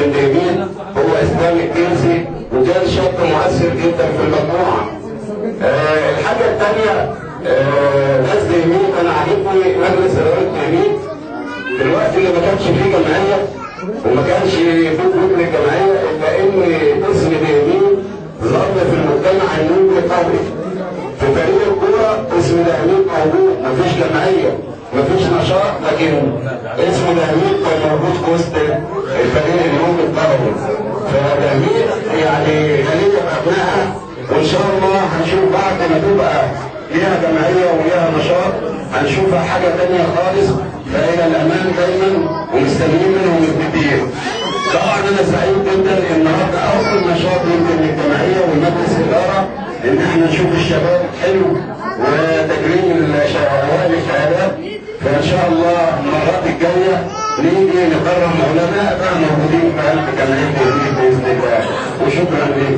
من دهميت هو اسلام الكنزي، وكان شاب مؤثر جدا في المجموعة. الحاجة الثانية ناس دهميت، انا عاجبني مجلس ادارة دهميت في الوقت اللي ما كانش فيه جمعية وما كانش فيه وجود للجمعية، الا ان اسم دهميت ظل في المجتمع النوبي قوي. في فريق الكورة اسم دهميت موجود، مفيش جمعية مفيش نشاط، لكن اسم دهميت كان موجود في وسط الفريق النوبي القوي. فدهميت يعني غنية بابنائها، وان شاء الله هنشوف بعد ما تبقى ليها جمعية وليها نشاط هنشوفها حاجة ثانية خالص. فالى الامام دايما ومستنيين منهم الكثير. طبعا انا سعيد جدا النهارده اول نشاط يمكن للجمعية والمجلس الادارة ان احنا نشوف الشباب حلو وتكريم اوائل الشهادات. فان شاء الله المرات الجاية نيجي نكرم علماء بقى موجودين في قلب جمعية دهميت باذن الله. وشكرا لكم.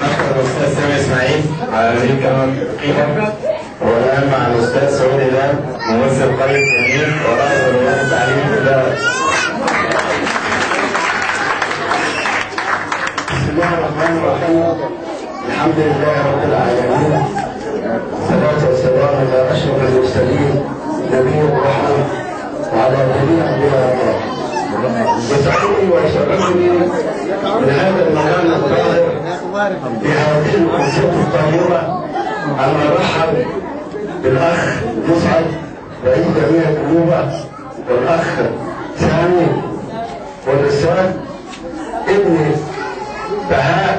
نشكر الاستاذ سامي اسماعيل على هذه الكلمة القيمة، والان مع الاستاذ سعود هلال ممثل قرية دهميت ورائد الرياض التعليمي في البلد. بسم الله الرحمن الرحيم، الحمد لله رب العالمين، والصلاة والسلام على أشرف المرسلين نبي الرحمة وعلى جميع أنبياء الله. يسعدني ويشرفني من هذا المكان الطاهر في هذه الأمسية الطاهرة أن أرحب بالأخ مسعد رئيس جمعية النوبة، والأخ سامي، والأستاذ ابن بهاء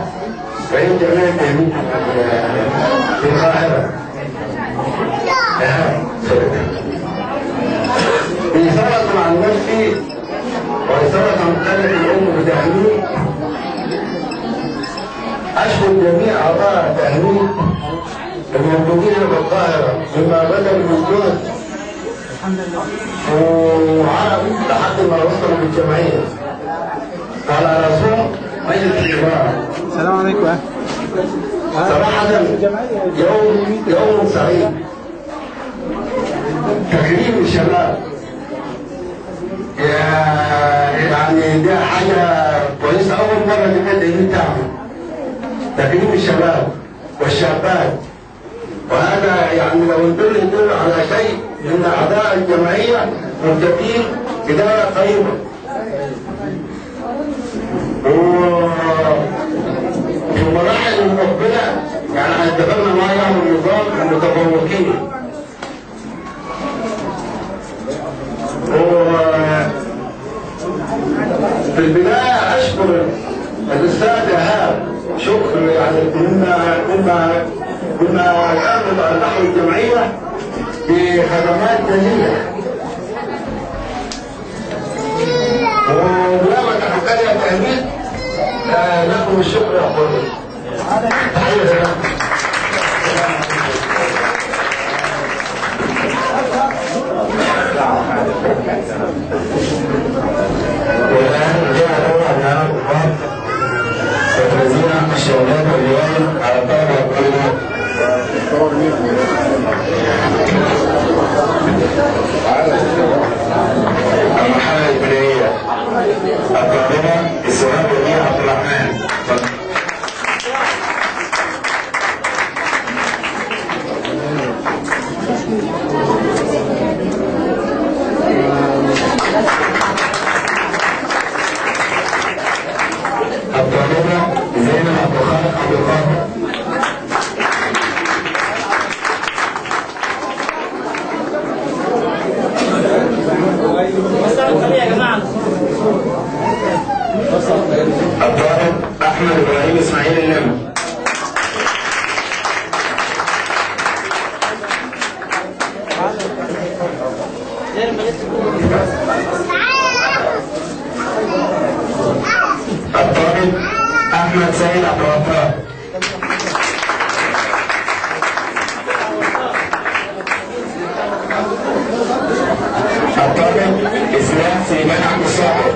رئيس جمعية دهميت في القاهرة. بإثارة عن نفسي وإثارة عن قلب الأم بدهميت، أشكر جميع أعضاء دهميت الموجودين في القاهرة مما بذلوا من جهد وعرق لحد ما وصلوا للجمعية، وعلى رأسهم مجلس الإدارة. السلام عليكم. صراحة يوم سعيد، تكريم الشباب يعني ده حاجة كويسة، أول مرة تبدأ تعمل تكريم الشباب والشابات، وهذا يعني لو يدل على شيء أن أعضاء الجمعية مبتدئين بداية طيبة. وفي المراحل المقبلة يعني هنتبنى معاهم النظام المتفوقين. وفي البداية أشكر الأستاذ إيهاب شكر يعني مما يعمل على نحو الجمعية بخدمات جميلة. ولما تحقق التأمين لكم الشكر يا أخواني. تحية لكم. والآن جاء دور أبناء الكبار وتوزيع الشهادات والجوائز على الطلبة والطالبات. المرحلة الابتدائية الطالبة إسراء وديع عبد الرحمن. الطالبة زينب عبد الخالق عبد القادر. الطالب أحمد إبراهيم إسماعيل النمر. الطالب أحمد سيد عبد الوهاب. الطالب إسلام سليمان عبد الصابر.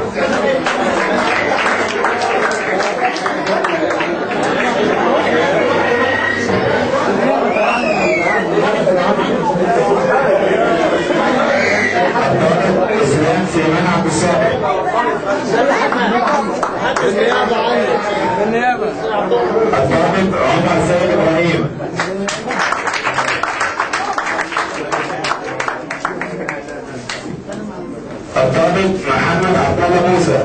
الطالب إسلام عبد الصابر. الضابط عمر سيد ابراهيم. الضابط محمد عبد الله موسى.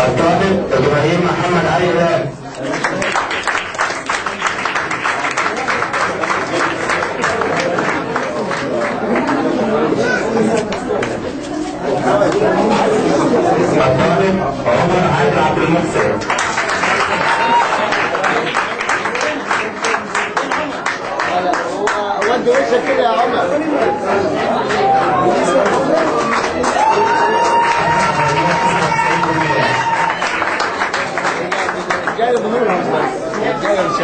الضابط ابراهيم محمد علي هلال. الضابط عمر عادل عبد المحسن. ودي وشك كده يا عمر. جاي بنورهم بس جاي مش